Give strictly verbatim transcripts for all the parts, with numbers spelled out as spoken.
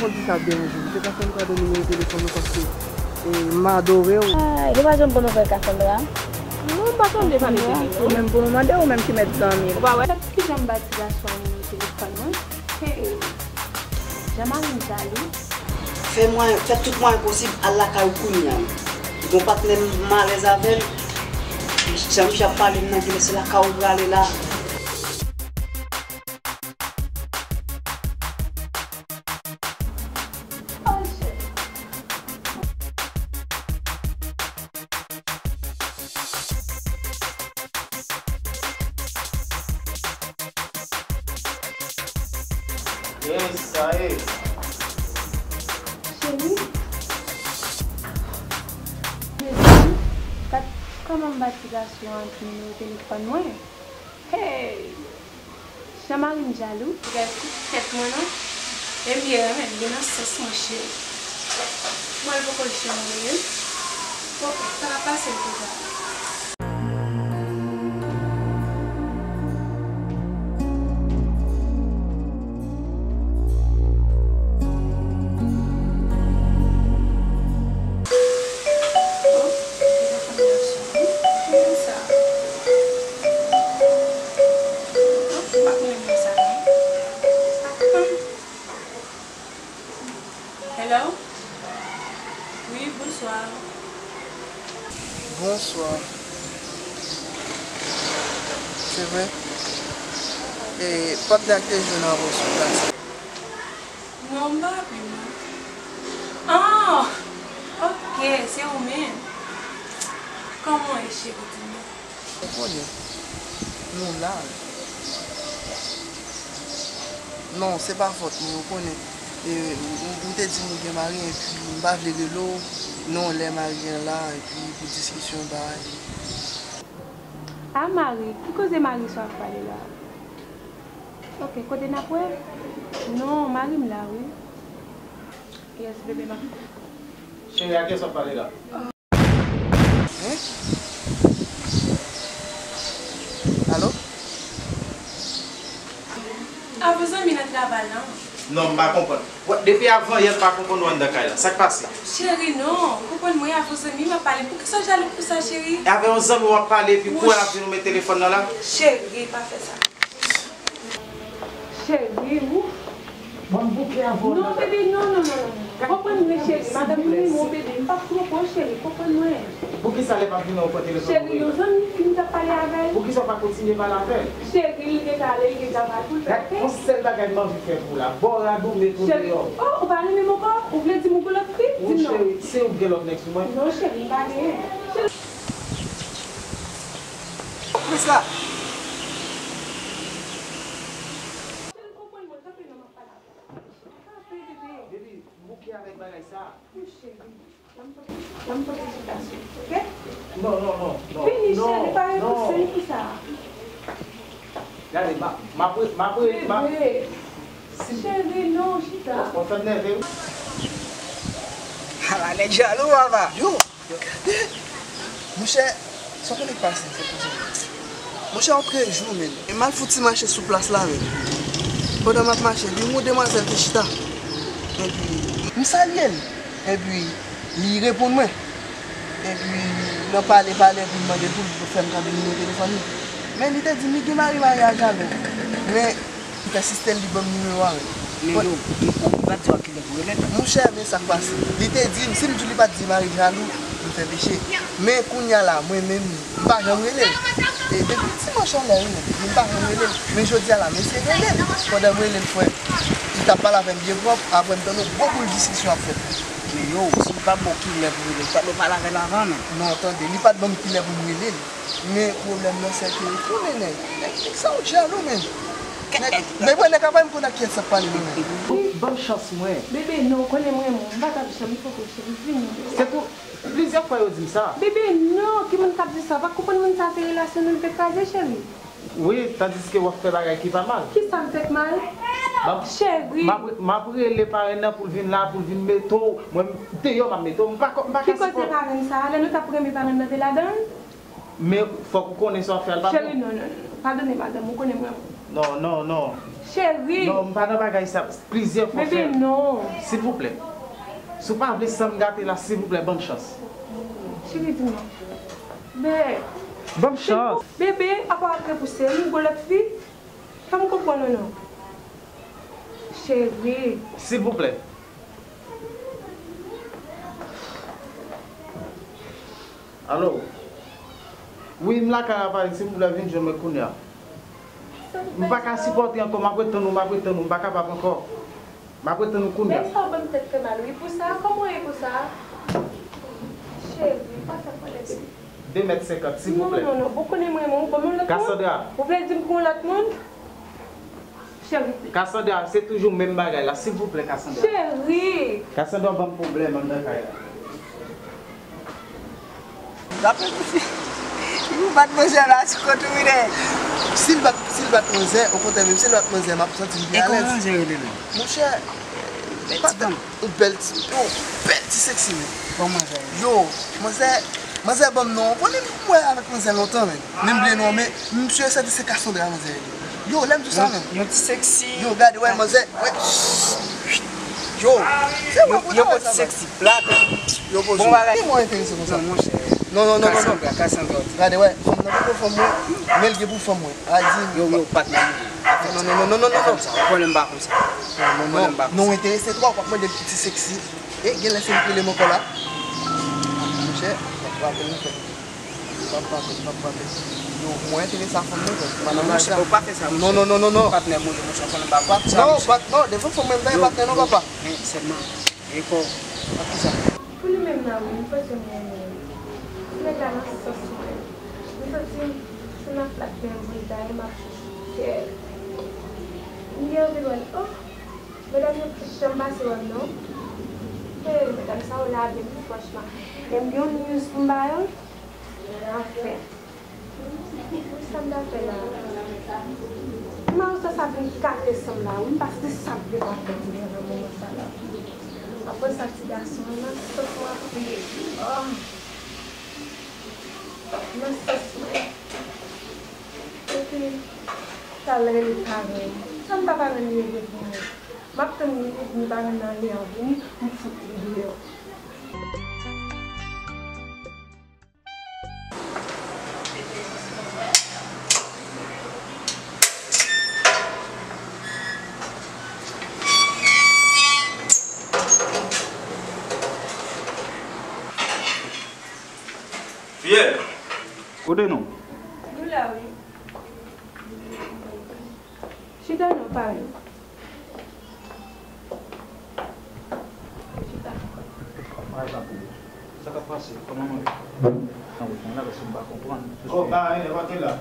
Ou di sa ap deranje m. Se pa fè m kado nimewo telefòn ou paske, e, m adore w. Ah, li pa janm bon nouvèl Cassandra. Non, m pa tande pale de li, non. Ou menm pou nou mande, ou menm ki mèt zanmi. Ou pa wè? Kijan m ba ti gason an nimewo telefòn mwen? Hey, jan mari m jalou. Fè mwayen, fè tout mwayen posib, al lakay ou kounye a. Gon patnè m alèz avè l. Jan misye ap pale m nan, genlè se lakay ou prale la. Yes, sa ye. Cheri. Mezanmi, gad kòman m ba ti gason an nimewo telefòn mwen. Hey! Jan mari m jalou. Gad tout tèt mwen non. E m byen renmen l, li nan sans mwen cheri. Mwen l poko janm renmen m. Bon, sa pa pase l konsa. Hello? Wi, bonswa. Bonswa. Se vre? E, patnè a k te jwenn avè w sou plas la? Non, m pa raple m non. Ah! Ok, se ou menm. Kòman w ye, cheri, di m non? Ou konnen, nou la. Non, se pa fòt mwen, ou konnen. E, ou, ou te di m ou gen mari, epi m pa vle rele w, non, lè mari an la, epi pou diskisyon, bagay. A, mari? Ki koze mari sa w ap pale la? Ok, kote n ap wè? Non, mari m la, wi. Yes, bebe, m ap. Cheri, a kiyès w ap pale la? Hein? Alo? Avè zanmi nan travay lan. Non, m pa konprann. Wè, depi avan yè m pa konprann ou anndan kay la. Sa k pase? Cheri, non. Konprann mwen, avè zanmi m ap pale. Poukisa w jalou konsa, cheri? E avè yon zanmi w ap pale, epi kounye a l ap di nou met telefòn nan la? Cheri, pa fè sa. Cheri, ouf. Bon, m bouke avè w. Non, bebe, non, non, non, non. Konprann mwen, cheri. Madanm, mwen, mon bebe, m p ap twonpe w, cheri. Konprann mwen. Poukisa lè m ap vini ou pran telefòn mwen? Cheri, yon zanmi ki m t ap pale avè l. Poukisa w pa kontinye pale avè l? Cheri, li deja ale, li deja pral pou l fè. Gad, yon sèl bagay m anvi fè pou w la. Ba w rad ou, mete w deyò. Oh, ou pa renmen m ankò? Ou vle di m ou gen lòt fi? Di m non. Cheri, se ou ki gen lòt nèg sou mwen? Non, cheri, m pa genyen. Cheri. Plis la. Cheri, konprann mwen, kanpe non, m ap pale avè w. Kanpe, bebe. Baby, bouke avèk bagay sa. Wi, cheri. Ban m tonbe sou plas ou, ok? Non, non, non, non. Vini, cheri, pa repouse m konsa. Gade, m ap, m ap, m ap, m ap. Bebe. Cheri, non, chita. Ou fè m nève wi. Ala nèg jalou, papa. Yo. Gade! Monchè, sa w konnen k pase, se konsa. Monchè, yon trezou, menn. E m al fout ti mache sou plas la, menn. Pandan m ap mache, gen yon demwazèl ki chita. Epi, m salye l. Epi, li reponn mwen. Epi, nan pale, pale, epi l mande pou l fè m tande nimewo telefòn li. Men li te di m li gen mari, mari a jalou. Men, M pèsiste, li ban m nimewo a, wi. Men yo, li, li pa t di w a kilè pou rele l. Monchè, men sa k pase. Li te di m, si m di w li pa t di mari jalou, m fè peche. Men kounye a la, mwen menm, m pa janm rele l. E depi dimanch anlè, wi, men m pa janm rele l. Men jodi a la, m eseye rele l. Pandan m rele l, frè m, li t ap pale avè m byen pwòp, apre m tande yon gwo boul diskisyon ap fèt. Men yo, si l pa ba w kilè pou rele l, fòk nou pale avè l avan, non? Non, tande, li pa t ban m kilè pou m rele l. Men pwoblèm nan, se ke, konnen nèg, nèg, nèg sa yo jalou, menn. Nèg, men mwen, nèg apa m konn ak kiyès ap pale, non, menn. Ban m chans mwen. Bebe, non, konnen mwen, mwen, m pa t ap janm twonpe w, cheri, vini. Se tou, plizyè fwa yo di m sa. Bebe, non, ki moun k ap di sa? Ou pa konprann moun sa se relasyon nou l te kraze, cheri? Wi, tandiske w ap fè bagay ki pa mal. Kisa m fè k mal? Cheri. M ap, m ap rele parenn nan pou l vin la, pou l vin mete w. Mwen, deyò m ap mete w. M pa, m pa ka sipòte. Ki kote parenn sa a? Lè nou t ap renmen parenn nan te ladan l? Men fòk ou konnen sa w ap fè a l pa bon. Cheri, non, non, non, non. Padone madanm, ou konnen mwen. Non, non, non. Cheri. Non, m pa nan bagay sa. Plizyè fwa, bebe, cheri, non. Silvouplè. Si w pa vle san m gate la, silvouplè, ban m chans. Cheri, di m non. Be. Ban m chans. Bebe, apa w ap repouse m, ou gon lòt fi? Fè m konprann ou non. Cheri. Silvouplè. Alo. Wi, m lakay la, pale, silvouplè, vin jwenn mwen kounye a. M pa ka sipòte ankò, m ap ret tann ou, m ap ret tann ou, m pa kapab ankò. M ap ret tann ou kounye a. Men sa w ban m tèt fè mal, wi, pou sa, kòman w ye pou sa? Cheri, pa fè m pale de. De mèt senkant, silvouplè. Non, non, non, ou konnen m renmen w, ban m yon lòt moun. Cassandra. Ou vle di m gon lòt moun? Cheri. Cassandra, se toujou menm bagay la, silvouplè, Cassandra. Cheri. Cassandra ban m pwoblèm anndan kay la. Rapèl si ou bat manzè la sou kont ou wi nèg. Si l bat, si l bat manzè, okontrè, menm si l bat manzè, m ap santi m pi alèz. E kòman manzè rele menm? Monchè, bèl ti dam. Yon bèl ti, yon bèl ti seksi wi. Bon manzè. Yo, manzè, manzè ban m non. Ou konnen m wè avèk manzè lontan menm. Men m bliye non men, m sure sèten se Cassandra manzè rele. Yo, lè m di sa menm. Yon ti seksi. Yo, gade, wè, manzè, wè. Yo, se wè pou yo wè sa, seksi plat. Yo poze. Bon bagay. Ki mwen enterese konsa? Non, monchè. Non, non, non, non, non. Cassandra, Cassandra, w di. Gade, wè, fanm nan poko fanm mwen, men l gen pou fanm mwen. A di. Yo, yo, patnè m. Non, non, non, non, non, non, non. Ou konnen m pa konsa. Non, non, non. Non, enterese twòp, w ap mande m ki ti seksi. E, genlè se li k rele m ankò la. Monchè, w ap frape m, frè. M ap frape, m ap frape. Yo, mwen enterese a fanm nan, frè. Pa nan bagay sa. Monchè, ou pa fè sa, monchè. Non, non, non, non, non. Patnè m ou ye, monchè, ou konnen m pa konn sa, monchè. Non, pat-, non, devan fanm mwen, m pa gen patnè non, papa. Men sèlman, e kò. Ak kisa? Pou li menm la, wi, m panse m renmen l. Ti nèg la nan sans mwen. M santi m, se nan plat men m pou l ta ye, m ap chouchoute l. M gen anvi wè l. Oh! Medam yo pa janm pase wè m non. Hey, medam sa yo lave m franchman. Men m gen yon news pou m ba yo. Anfen. Sa m ta fè la? Mari sa sa vin kate san m la wi, m pa se sa m vle pa fè nan moman sa la. Apre sa ti gason an nan sans mwen anpil. Oh. Nan sans mwen. Epi talè li pa vini. Sa m ta pa vin li vini pou mwen? M ap tann li vini pa vin nan li an vini, m fout li deyò. Fiyèl. Kote nou? Nou la, wi. Chita non, pare. Chita. Sa k ap pase? Kòman nou ye? Nan wout mwen la, paske m pa konprann. Oh, ba, eh, pa te la.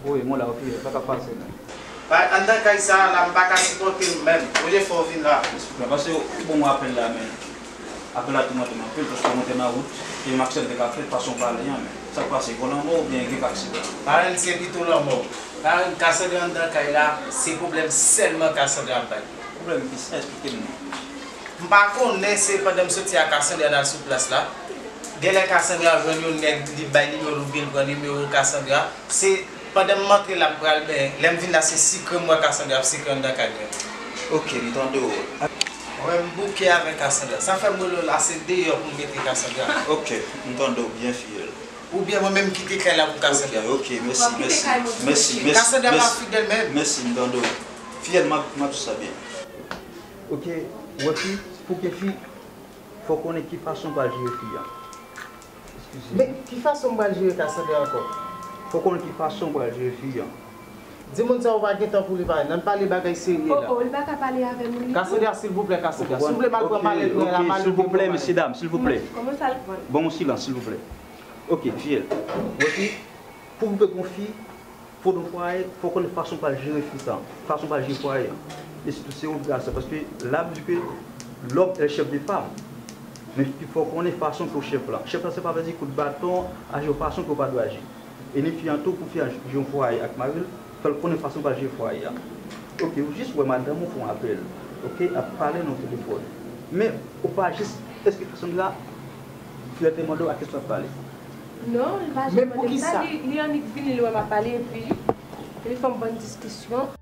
Wi, mwen la, ok, sa k ap pase la? Ba, anndan kay sa a la, m pa ka sipòte l menm. Oje fò w vin la. Mesye, pase yon bon apèl la, men. Apèl la toumante m anpil, paske mwen te nan wout, e m aksepte ka fèt fason pale an, men. Sa k pase, gon lanmò oubyen gen aksidan? Parenn se pito lanmò. Parenn, Cassandra anndan kay la, se pwoblèm sèlman Cassandra ap bay. Pwoblèm ki sa, eksplike m non. M pa konnen se pandan m soti a Cassandra n al sou plas la. Genlè Cassandra jwenn yon nèg, li bay nimewo l oubyen l pran nimewo Cassandra. Se pandan m antre la m pral benyen. Lè m vin la se sikre m wè Cassandra ap sikre anndan kay mwen. Ok, m tande w. Mwen m bouke avèk Cassandra. Sa fè m rele w la se deyò pou m mete Cassandra. Ok, m tande w byen fiyèl. Oubyen mwen menm kite kay la pou Cassandra. Ok, ok, mèsi, mèsi, mèsi, mèsi. Cassandra pa fidèl menm. Mèsi, m tande w. Fiyèl, m ap, m ap di sa byen. Ok, wè fi, pou ke fi, fò konnen ki fason pral jere fi an. Eskize. Men ki fason m pral jere Cassandra ankò? Fò konnen ki fason pral jere fi an. Di moun sa ou pa gen tan pou li pale. Nan pale bagay serye la. Oh, oh, li pa ka pale avè m, li tou. Cassandra, silvouplè, Cassandra. Si w vle m al pran malèt mwen la, m al pran malèt. Silvouplè, mesye dam, silvouplè. Kòman sa l pran? Bon, silans, silvouplè. Ok, fiyèl. Wè fi, pou w pe gon fi, fò w fwaye, fò w konnen fason pral jere fi sa, fason pral jere fwaye an. E sitou se obligasyon, paske la di ke l'homme est le chef des femmes. Men fi fò w konnen fason pou chèf la. Chèf la, se pa vle di kout baton, aji yon fason ke w pa dwe aji. E ni fi an tou, pou fi an jere yon fwaye ak mari l, fò l konnen fason pral jere fwaye a. Ok, ou jis wè madanm ou fè yon apèl, ok, ap pale nan telefòn. Men ou pa jis, èske fason l la, fi a te mande w a kiyès w ap pale? Non, li pa janm mande m sa, li, li annik vini, li wè m ap pale, epi Li fè yon bann diskisyon.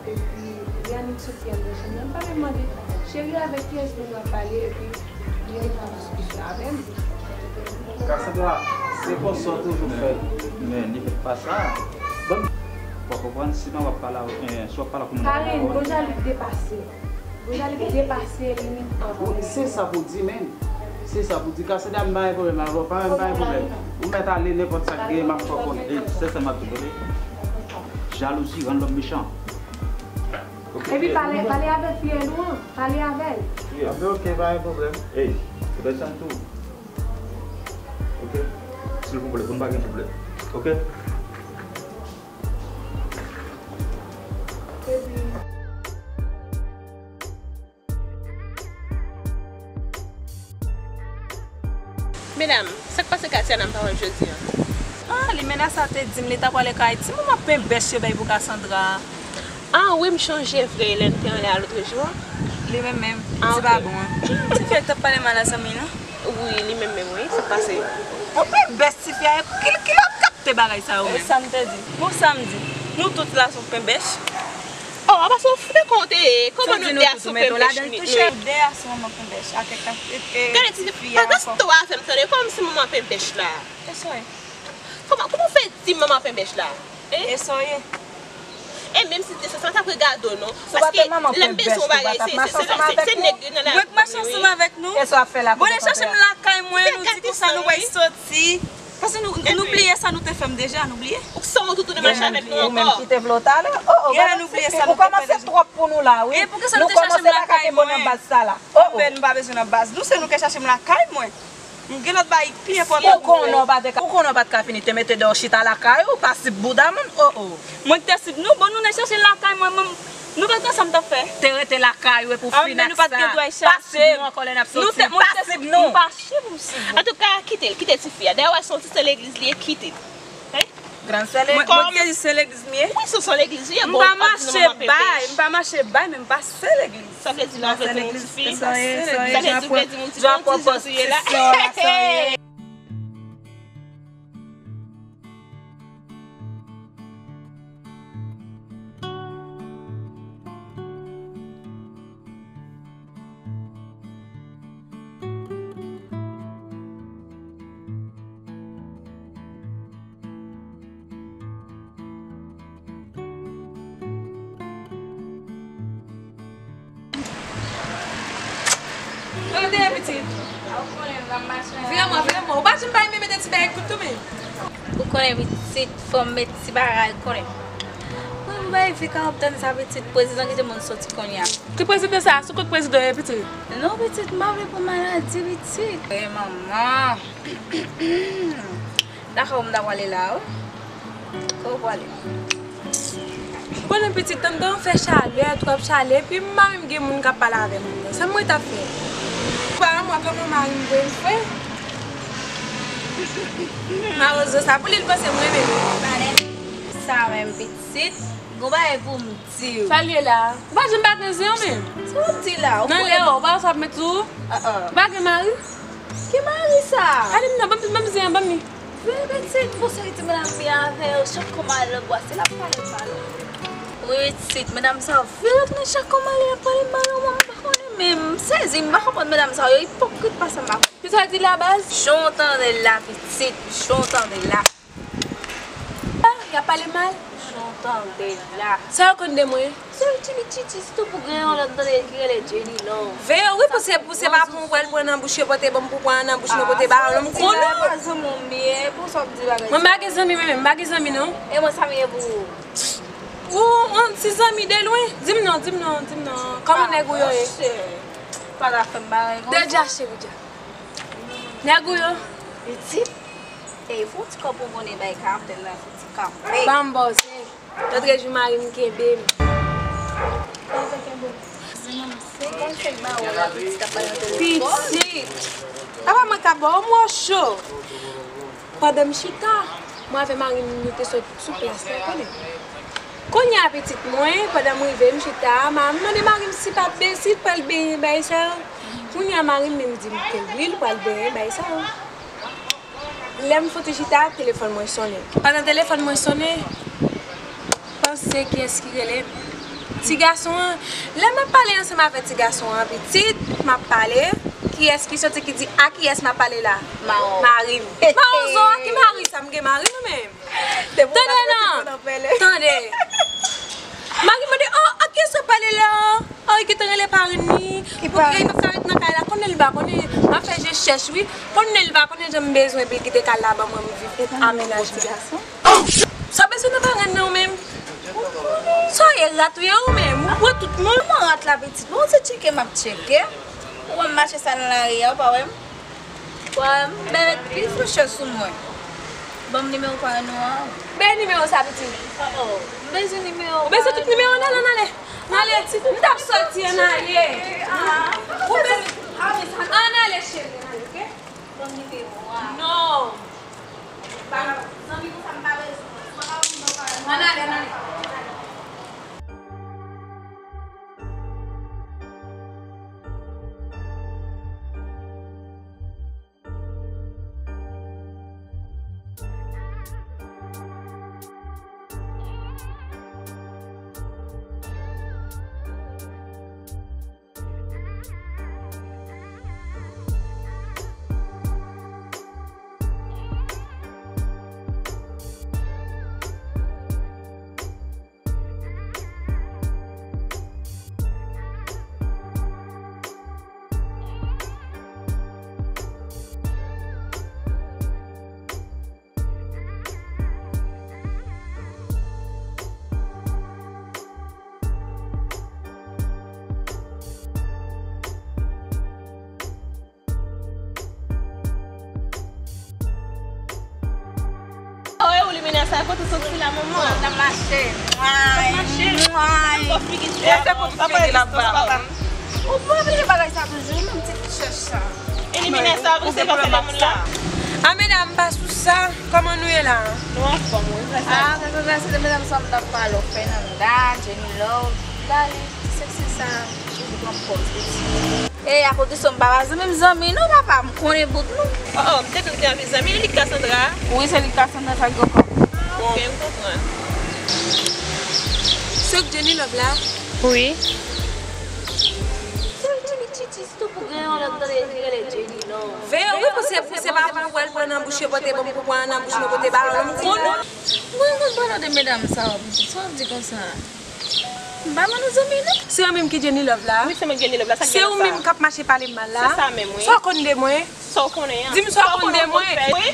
Epi, Yannick sot yè nan chanm nan, pa menm mande, cheri, avèk kiyès moun w ap pale, epi li antre nan diskisyon avè m. Cassandra, se konsa w toujou fè l. Men, li fè pa sa. Bon, w konprann, sinon w ap pale, eh, si w ap pale ak moun nan. Karen, gon jan li depase. Gon jan li depase limit an. Wi, se sa pou di, men. Se sa pou di. Cassandra, m pa gen pwoblèm avè w, pa menm pa gen pwoblèm. Ou mèt ale, nenpòt sa k genyen, m ap fè w konnen. Ey, se sa m ap di, tande. Jalouzi rann lòm mechan. Epi pale, pale avèk fiyèl ou an, pale avè l. Anben, ok, pa gen pwoblèm. Ey, ou desann tou. Ok? Silvouplè, pou n pa gen pwoblèm. Ok? Epi. Medam, sa k pase Katiana m pa wè l jodi a? Ah, Limena sa te di m li ta prale kay ti manman penbèch yo bay pou Cassandra. Ah wi, m chonje vre, lè n te anlè a lotrejou a. Li menm menm, ah, ti ok. Babon an. Ti fi a k t ap pale mal a zanmi l lan. Wi, li menm menm, wi, sa k pase? Yon penbèch ti fi a, ki, ki lè w ap kapte bagay sa yo menm? E sa m te di. Bon, sa m di. Nou tout la se yon penbèch. Oh, apa se yon frekan w te ye? Kòman nou de a se yon penbèch nou ye? Dèyè se manman penbèch. Gade ti fi a ankò. Paske twa fè m tande kòmsi manman penbèch la. E sa w ye? Kòman, kòman w fè di manman penbèch la? E sa w ye? E menm si te sa, sa t ap regade w non. Paske lè m bezwen yon bagay, se, se, se, se, se nèg yo nan la. Mwen k mache ansanm avèk nou. Bon, lè chache m lakay mwen, nou di konsa nou pral soti. Paske nou, nou bliye sa nou te fè m deja, nou bliye. Ou sanwont ou tounen mache avèk nou ankò. Ou menm ki te vle w talè. Oh, oh, gadon ti fi, ou kòmanse twòp pou nou la, wi. E poukisa nou te chache m lakay mwen? Anben, nou pa bezwen nan baz nou, se nou k chache m lakay mwen. M gen lòt bagay pi enpòtan pou fè. Ou konnen w pa t ka, ou konnen w pa t ka fini te mete dèyè w chita lakay ou, pa sip bouda moun, oh, oh. Mwen ki te sip nou, bon, nou nan chache lakay mwen, mwen, nou pa t konn sa m t ap fè. Te rete lakay ou epi w fin ak sa. Anben, nou pa t gen dwa chache. Pa sip nou ankò lè n ap soti. Pa sip nou. M pa chè pou m sip ou. Antouka, kite l, kite ti fi a. Dayè, w wè se yon ti sè legliz li ye, kite l. Hein? Grann sè legliz. Mwen, mwen te di se legliz m ye. Wi, se, se legliz li ye. M pa mache bay, m pa mache bay, men m pa sè legliz. Sa vle di lè w vle di moun ti fi. Sa vle di w vle di moun ti fi, yon ti jan sou ye la. Kote pitit? Vrèman, vrèman. Ou pa janm bay men mete ti bagay kout tou men. Ou konnen pitit, fò m met ti bagay, konnen. Mwen bay vi ka ap tann sa pitit, prezidan kite moun soti kounye a. Ki prezidan sa? Sou kont prezidan ye pitit? Non pitit, m pa vle pran maladi pitit. E manman. Lakay ou m ta prale la wi. Kote w prale? Ou konnen pitit, anndan an fè chalè, twòp chalè, epi m pa menm gen moun k ap pale avè m anndan. Sa mwen t ap fè? Paran mwen, kòman mari m voye m fè? Mawozo sa, pou li l panse m renmen l. Sa menm pitit, gon bagay pou m di w. Sa l ye la? Ou pa janm pa gen zen menm. Sa w ap di la? Nan lè w, ou pa wè sa w ap met sou ou? Ou pa gen mari? Ki mari sa? Ale m nan, ban m, ban m zen an, ban m li. Veye pitit, pou se ti medam byen avè yo, chak kòman al nan bwa, se l ap pale mal. Wi pitit, medam sa yo vire tounen chak kòman al, y ap pale mal, mwen m pa konnen menm, m sezi, m pa konprann medam sa yo, yo ipokrit pa sa m pa konprann. Ki sa w di la baz? Jan w tande l la pitit, jan w tande l la. Ah, y ap pale mal? Jan w tande l la. Sa yo konn de mwen? Se yon ti pitit, sitou pou gen yon lòt tande ki rele Jenny Love. Veye w wi, pou se, pou se pa pou mwen pran nan bouch yo pote ban m pou pran nan bouch mwen pote ba yo non, m konnen w. Zanmi w m ye, pou sa w ap di bagay sa. Mwen m pa gen zanmi menm, m pa gen zanmi non. E mwen sa m ye pou ou? Ou yon ti zanmi de lwen? Di m non, di m non, di m non. Kòman nèg ou yo ye? Pa ta fè m bagay konsa. Deja cheri, deja. Nèg ou yo? Pitit. Ey, fè yon ti kòb pou konnen bay karaktè nan fè ti kanpe. Ban m ba w zen. Lòt jou mari m kenbe m. Zen an se Konn fè ba ou la pitit ap pale nan telefòn. Pitit. Papa mwen ka ba w mò cho. Pandan m chita, mwen avè mari m, nou te sot sou plas la, konnen. Kounye a, pitit mwen, pandan m rive, m chita, m mande mari m si pa t benyen, si l pral benyen, bagay sa yo. Kounye a, mari m menm di m ke wi, l pral benyen, bagay sa yo. Lè m fout chita, telefòn mwen sonnen. Pandan telefòn mwen sonnen, panse kiyès ki rele m? Ti gason an. Lè m ap pale ansanm avèk ti gason an, pitit, m ap pale, kiyès ki soti ki di, a kiyès m ap pale la? Mari m. Mawozo, a ki mari sa? M gen mari mwen menm. Tande non. Tande. Mari mande, oh, a kiyès w ap pale la? Oh, li gentan rele parenn li. Ki parenn? Pou ki li pa ka ret nan kay la. Konnen li pa konnen. M ap fè je chèch, wi. Konnen li pa konnen jan m bezwen pou l kite kay la ban mwen, m viv amenaje. Sa w bezwen nan parenn nan ou menm? Sa w ye, rat ou ye ou menm? Ou pran tout moun? Kòman rat la pitit? Bon, se tcheke m ap tcheke. Ou wè m mache sa nan lari a, ou pa wè m? Wè m, men, li fè chans sou mwen. Ban m nimewo parenn ou an. Bay nimewo sa, pitit. Oh, oh. M bezwen nimewo. Ou bezwen tout nimewo? N ale, n ale. N ale. M t ap soti, ann ale. Ou bezwen, ann ale, cheri, ann ale, oke? Ban m nimewo a. Non. Zanmi konsa m pa bezwen. Ann ale, ann ale. Oh, e ou limyè sa? Kote w soti la, manman? N ap mache. N ap mache. Anba figi sa. E fè kout figi la ba. Ou pa bliye bagay sa toujou, menm ti chèch sa. E limyè sa, pou se pa fè moun la. A, medam, pa sou sa. Kòman nou ye la? Nou anfòm, wi, frè sa. A, sa, sa, sa, se de medam sa m t ap pale w, Fernanda, Jenny Love, Dali, ti seksi sa, toujou pran pòz, wi. E, akoz de sa m pa zanmi m zanmi non, papa, m konnen bout nou. Oh, oh, m te kwè l te anvi zanmi, li Cassandra. Wi, se li Cassandra, sa gwo kòb. Ok, m konprann. Se w k Jenny Love la? Wi. Se Jenny Titi, sitou pou gen yon lòt tande ki rele Jenny Love. Veye wi, pou se, pou se pa pou w al pran nan bouch yo pote ban m pou pran nan bouch nou pote ba w, m konnen. Mwen konn pale de medam sa, sa w ap di konsa? M pa mande zanmi non. Se ou menm ki Jenny Love la? Wi, se mwen Jenny Love la. Sa k gen la sa? Se ou menm k ap mache pale m mal la? Se sa menm, wi. Sa w konn de mwen? Sa w konnen an? Di m sa w konn de mwen. Wi.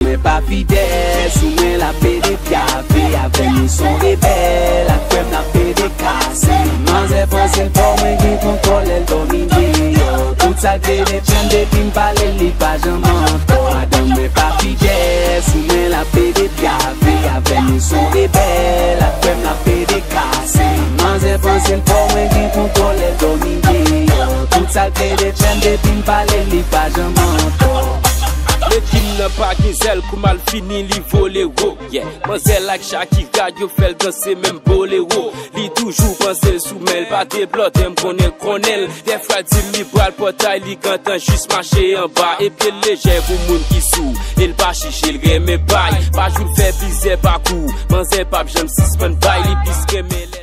Mwen pa fidèl, sou mwen l ap pede pyave. Avè m li s on rebèl, ak frè m l ap pede kase. Manzè panse l fò, mwen gen kontwòl lè l dòmi deyò. Tout sa l pede fè m depi m pale l, li pa janm antò. Madanm mwen pa fidèl, sou mwen l ap pede pyave. Avè m li s on rebèl, ak frè m l ap pede kase. Manzè panse l fò, mwen gen kontwòl lè l dòmi deyò. Tout sa l pede fè m depi m pale l, li pa janm antò. Lekim nan pa gen zèl, kou mal fini, li vole wo. Yeah. Manzè ak Shakira, yo fè l danse menm bolero. Li toujou panse l sou men, l pa deblòde, m konnen l konnen l. Dèfwa l di m li pral pòtay, li gentan jis mache anba. E pye l lejè pou moun ki sou, e l pa chiche, l renmen bay. Pa jou l fè plizyè pakou, manzè p ap janm sispann bay. Li plis renmen